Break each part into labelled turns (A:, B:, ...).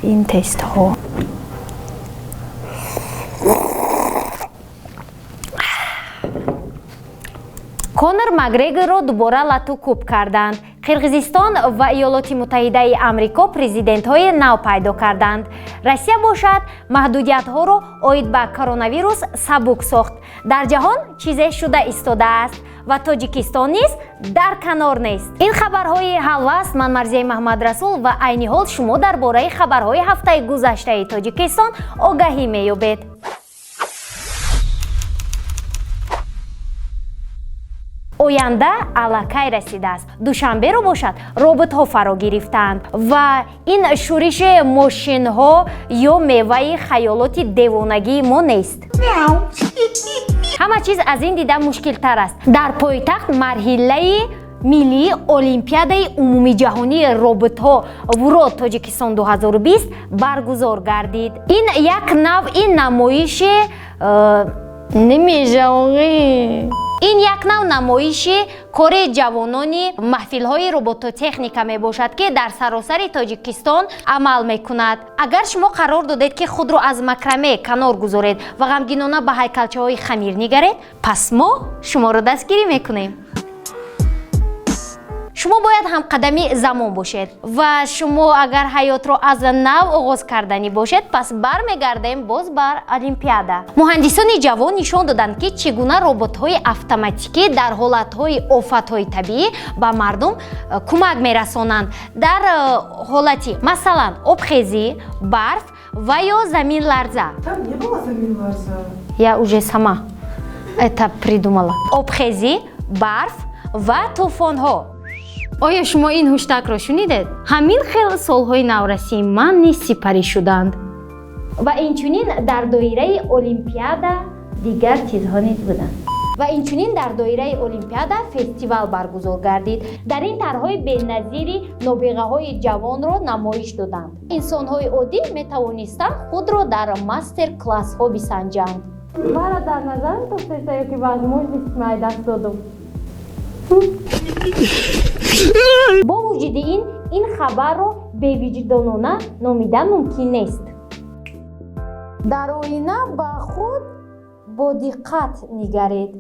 A: Ин тестҳо. Конор Макгрегорро дубора лату кӯб карданд. Қирғизистон ва Иёлоти Муттаҳидаи Амрико президентҳои нав пайдо карданд. Россия бошад, маҳдудиятҳоро оид ба коронавирус сабук сохт. Дар ҷаҳон чизе шуда истодааст ва Тоҷикистон низ дар канор нест. Ин хабарҳои ҳалваст. Ман Марзияи Маҳмадрасул ва айни ҳол шумо дар бораи хабарҳои ҳафтаи гузаштаи Тоҷикистон огаҳӣ меёбед. Оянда аллакай расидааст. Душанберо бошад, роботҳо фаро гирифтаанд ва ин шӯриши мошинҳо ё меваи хаёлоти девонагии мо нест. Ҳама чиз аз ин дида мушкилтар аст. Дар пойтахт марҳилаи миллии олимпиадаи умумиҷаҳонии роботҳо Вурод Тоҷикистон 2020 баргузор гардид. Ин як навъи намоиши
B: Немежаоғӣ.
A: Ин як нав намоиши кори ҷавонони маҳфилҳои робототехника мебошад, ки дар саросари Тоҷикистон амал мекунад. Агар шумо қарор додед, ки худро аз макраме канор гузоред ва ғамгинона ба ҳайкалчаҳои хамир нигаред, пас мо шуморо дастгирӣ мекунем. Шумо бояд ҳамқадами замон бошед ва шумо агар ҳаётро аз нав оғоз карданӣ бошед, пас бармегардем боз бар олимпиада. Муҳандисони ҷавон нишон доданд, ки чӣ гуна роботҳои автоматикӣ дар ҳолатҳои офатҳои табиӣ ба мардум кӯмак мерасонанд дар ҳолати, масалан, обхезӣ, барф ва ё заминларза.
C: Там не было заминларза.
A: Я уже сама это придумала. Обхезӣ, барф ва тӯфонҳо. Оё шумо ин ҳуштакро шунидед? Ҳамин хел солҳои наврасии ман низ сипарӣ шуданд. Ва инчунин дар доираи олимпиада дигар чизҳо низ буданд. Ва инчунин дар доираи олимпиада фестивал баргузор гардид. Дар ин тарҳҳои беназири нобиғаҳои ҷавонро намоиш доданд. Инсонҳои оддӣ метавонистанд худро дар мастер-классҳо бисанҷанд.
B: Мара дар назар доштеса ё ки возможность май даст додум?
A: Бо вуҷуди ин, ин хабарро бевиҷдонона номидан мумкин нест. Дар оина ба худ бо диққат нигаред.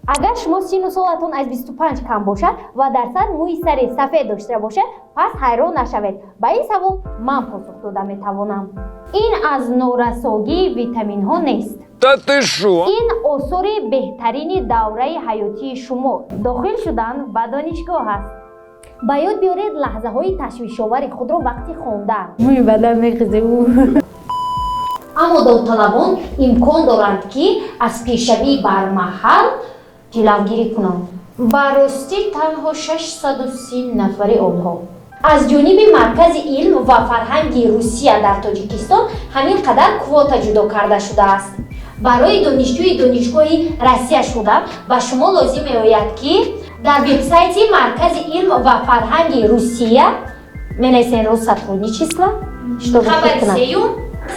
A: Агар шумо сину солатон аз 25 кам бошад ва дар сар мӯи сари сафед дошта бошед, пас ҳайрон нашавед. Ба ин савол ман посух дода метавонам. Ин аз норасогии витаминҳо нест.
D: Да ты шо?
A: Ин осори беҳтарини давраи ҳаётии шумо дохил шудан ба донишгоҳ аст. Ба ёд биёред лаҳзаҳои ташвишовари худро вақти хондан.
B: Мӯи бадан мехезе.
A: Аммо довталабон имкон доранд, ки аз пешравии бармаҳал ҷилавгирӣ кунанд. Ба ростӣ, танҳо 630 нафари онҳо. Аз ҷониби Маркази илм ва фарҳанги Русия дар Тоҷикистон ҳамин қадар квота ҷудо карда шудааст. Барои донишҷӯи донишгоҳи Россия шудан ба шумо лозим меояд, ки дар вебсайти Маркази илм ва фарҳанги Русия менависен Россотрудничество, чтобы
B: Хабари
A: сеюм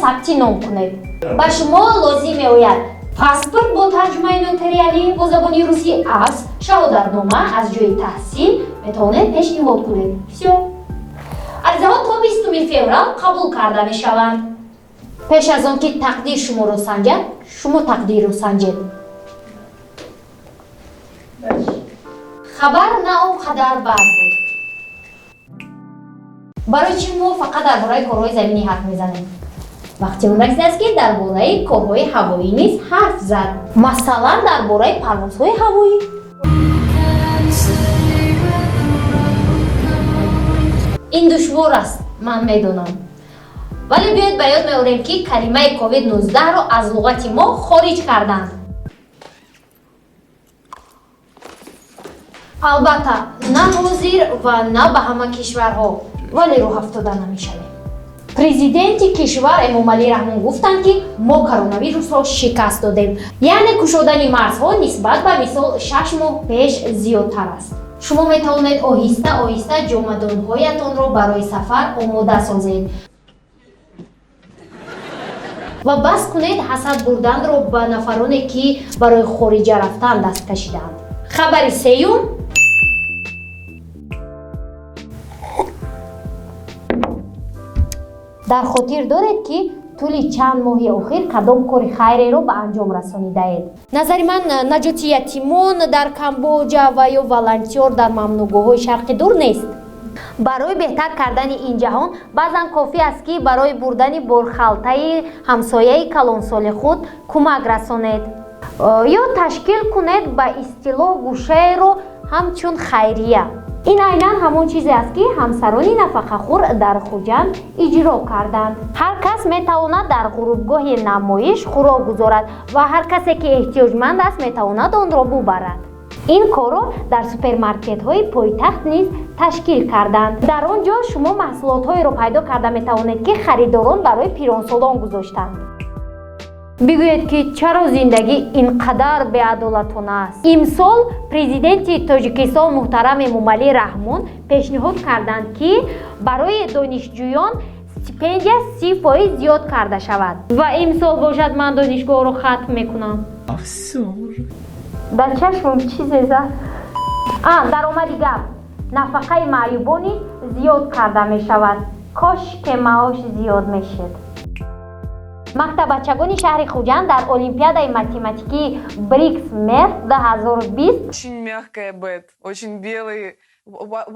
A: сабти ном кунед. Ба шумо лозим меояд паспорт бо тарҷумаи нотариалӣ бо забони русӣ, акс, шаҳодатнома аз ҷои таҳсил метавонед пешниҳод кунед. Всё. Аризаҳо то 20-феврал қабул карда мешаванд. Пеш аз он ки тақдир шуморо санҷад, шумо тақдирро санҷед. Хабар на он қадар бад буд. Барои чӣ мо фақат дар бораи корҳои заминӣ ҳарф мезанем? Вақти он расидааст, ки дар бораи корҳои ҳавоӣ низ ҳарф зад. Масалан, дар бораи парвозҳои ҳавоӣ. Ин душвор аст, ман медонам, вале биёед ба ёд меорем, ки калимаи covid-19-ро аз луғати мо хориҷ карданд. Албатта, на ҳозир ва на ба ҳама кишварҳо, вале рӯҳафтода намешавем. Президенти кишвар Эмомалӣ Раҳмон гуфтанд, ки мо коронавирусро шикаст додем, яъне кушодани марзҳо нисбат ба мисол 6 моҳ пеш зиёдтар аст. Шумо метавонед оҳиста оҳиста ҷомадонҳоятонро барои сафар омода созед ва бас кунед ҳасад бурданро ба нафароне, ки барои хориҷа рафтан даст кашидаанд. Хабари сеюм. Дар хотир доред, ки тӯли чанд моҳи охир кадом кори хайреро ба анҷом расонидаед. Назари ман, наҷоти ятимон дар Камбоҷа ва ё волонтёр дар мамнӯъгоҳҳои Шарқи Дур нест. Барои беҳтар кардани ин ҷаҳон баъзан кофӣ аст, ки барои бурдани борхалтаи ҳамсояи калонсоли худ кӯмак расонед ё ташкил кунед ба истилоҳ гӯшаеро ҳамчун хайрия. Ин айнан ҳамон чизе аст, ки ҳамсарони нафақахӯр дар Хуҷанд иҷро карданд. Ҳар кас метавонад дар ғурубгоҳи намоиш хӯрок гузорад ва ҳар касе, ки эҳтиёҷманд аст, метавонад онро бубарад. Ин корро дар супермаркетҳои пойтахт низ ташкил карданд. Дар он ҷо шумо маҳсулотҳоеро пайдо карда метавонед, ки харидорон барои пиронсолон гузоштанд. Бигӯед, ки чаро зиндагӣ ин қадар беадолатона аст? Имсол президенти Тоҷикистон муҳтарам Эмомалӣ Раҳмон пешниҳод карданд, ки барои донишҷӯён стипендия 30% зиёд карда шавад. Ва имсол бошад, ман донишгоҳро хатм мекунам. Дар чашмам чизе зад. А даромади гап, нафақаи маъюбонӣ зиёд карда мешавад. Кош ке маош зиёд мешид. Мактаббачагони шаҳри Хуҷанд дар олимпиадаи математикии Брикс Math 2020
C: Очень мягкая bed, очень белый,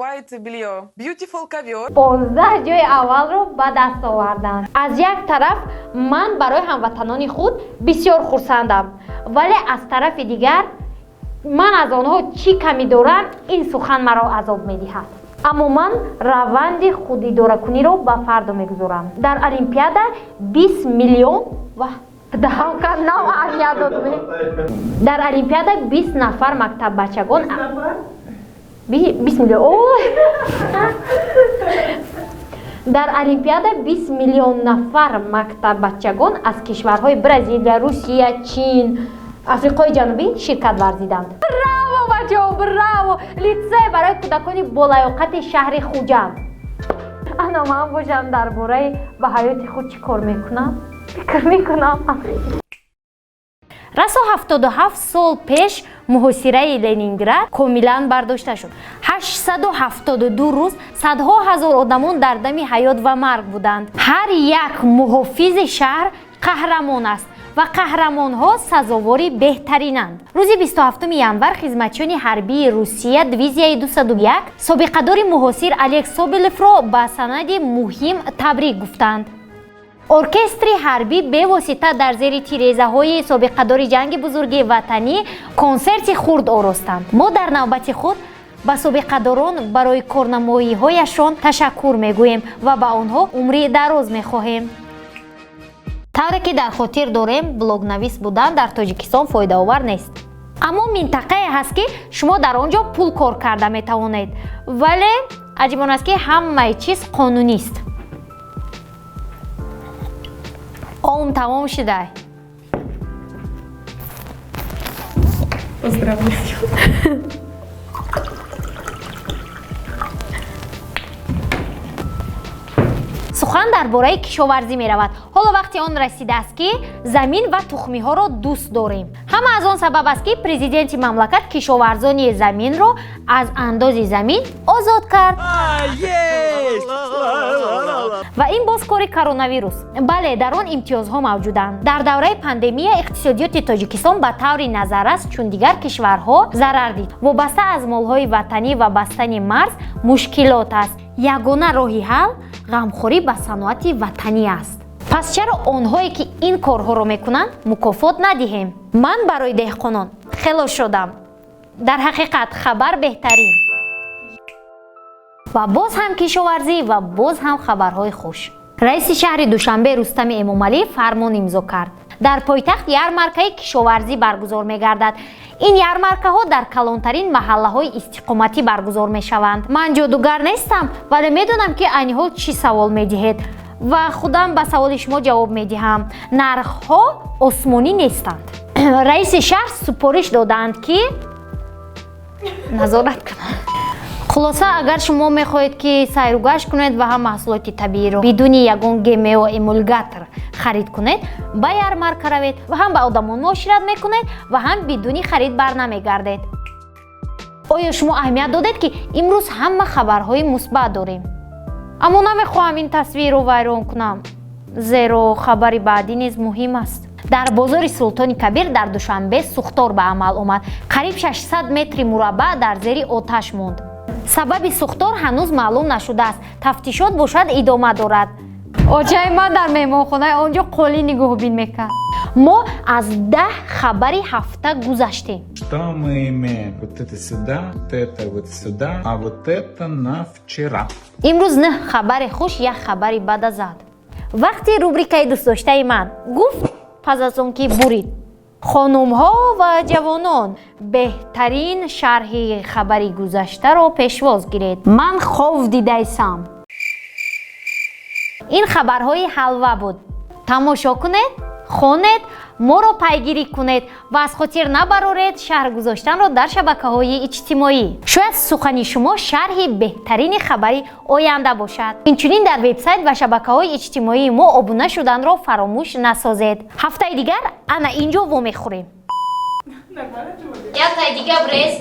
C: white белье, beautiful ковер.
A: 15 ҷои аввалро ба даст оварданд. Аз як тараф, ман барои ҳамватанони худ бисёр хурсандам, вале аз тарафи дигар, ман аз онҳо чӣ камӣ дорам, ин сухан маро азоб медиҳад. Аммо ман раванди худидоракуниро ба фардо мегузорам. Дар олимпиада 20 миллион ва нав аҳамият дод. Дар олимпиада 20 нафар мактаббачагон, 20 миллион, ой, дар олимпиада 20 миллион нафар мактаббачагон аз кишварҳои Бразилия, Русия, Чин, Африқои Ҷанубӣ ширкат варзиданд. Браво, бачаҳо, браво! Литсей барои кӯдакони болаёқати шаҳри Хуҷанд. Ана ман бошам, дар бораи ба ҳаёти худ чӣ кор мекунам, фикр мекунам. Расо 77 сол пеш муҳосираи Ленинград комилан бардошта шуд. 872 рӯз садҳо ҳазор одамон дар дами ҳаёт ва марг буданд. Ҳар як муҳофизи шаҳр қаҳрамон аст ва қаҳрамонҳо сазовори беҳтаринанд. Рӯзи 27 январ хизматчиёни ҳарбии Русия, дивизияи 201, собиқадори муҳосир Олег Соболевро ба санади муҳим табрик гуфтанд. Оркестри ҳарбӣ бевосита дар зери тирезаҳои собиқадори ҷанги бузурги ватанӣ консерти хурд оростанд. Мо дар навбати худ ба собиқадорон барои корнамоиҳояшон ташаккур мегӯем ва ба онҳо умри дароз мехоҳем. Тавре ки дар хотир дорем, блогнавис будан дар Тоҷикистон фоидаовар нест, аммо минтақае ҳаст, ки шумо дар он ҷо пул кор карда метавонед, вале аҷиб он аст, ки ҳамаи чиз қонунист. Ом тамом шудай.
C: Поздравляю.
A: Сухан дар бораи кишоварзӣ меравад. Ҳоло вақти он расидааст, ки замин ва тухмиҳоро дӯст дорем. Ҳама аз он сабаб аст, ки президенти мамлакат кишоварзони заминро аз андози замин озод кард. Ва ин боз кори коронавирус. Бале, дар он имтиёзҳо мавҷуданд. Дар давраи пандемия иқтисодиёти Тоҷикистон ба таври назаррас чун дигар кишварҳо зарар дид. Вобаста аз молҳои ватанӣ ва бастани марз мушкилот аст. Ягона роҳи ҳал ғамхорӣ ба саноати ватанӣ аст. Пас чаро онҳое, ки ин корҳоро мекунанд, мукофот надиҳем? Ман барои деҳқонон хело шодам. Дар ҳақиқат, хабар беҳтарин. Ва боз ҳам кишоварзӣ ва боз ҳам хабарҳои хуш. Раиси шаҳри Душанбе Рустами Эмомалӣ фармон имзо кард. Дар пойтахт ярмаркаи кишоварзӣ баргузор мегардад. Ин ярмаркаҳо дар калонтарин маҳаллаҳои истиқоматӣ баргузор мешаванд. Ман ҷодугар нестам, вале медонам, ки айни ҳол чӣ савол медиҳед, ва худам ба саволи шумо ҷавоб медиҳам. Нархҳо осмонӣ нестанд. Раиси шаҳр супориш додаанд, ки назорат кунанд. Хулоса, агар шумо мехоҳед, ки сайругашт кунед ва ҳам маҳсулоти табииро бидуни ягон ГМО, эмулгатор харид кунед, ба ярмарка равед ва ҳам ба одамон муошират мекунед ва ҳам бидуни харид барнамегардед. Оё шумо аҳамият додед, ки имрӯз ҳама хабарҳои мусбат дорем? Аммо намехоҳам ин тасвирро вайрон кунам, зеро хабари баъдӣ низ муҳим аст. Дар бозори Султони Кабир дар Душанбе сӯхтор ба амал омад. Қариб 600 метри мураббаъ дар зери оташ монд. Сабаби сӯхтор ҳанӯз маълум нашудааст, тафтишот бошад, идома дорад.
B: Очаи ман дар меҳмонхонаи он ҷо қолин нигоҳубин мекард.
A: Мо аз 10 хабари ҳафта гузаштем.
D: Что мы имеем? Вот это сюда, вот это вот сюда, а вот это на вчера.
A: Имрӯз нӯҳ хабари хуш як хабари бада зад. Вақти рубрикаи дӯстдоштаи ман гуфт, пас аз он ки бурид. Хонумҳо ва ҷавонон, беҳтарин шарҳи хабари гузаштаро пешвоз гиред. Ман хов дидаисам. Ин хабарҳои ҳалва буд. Тамошо кунед, хонед, моро пайгирӣ кунед ва аз хотир набароред шарҳ гузоштанро дар шабакаҳои иҷтимоӣ. Шояд сухани шумо шарҳи беҳтарини хабари оянда бошад. Инчунин дар вебсайт ва шабакаҳои иҷтимоии мо обуна шуданро фаромӯш насозед. Ҳафтаи дигар ана ин ҷо вомехӯрем. Яктаи дига брез.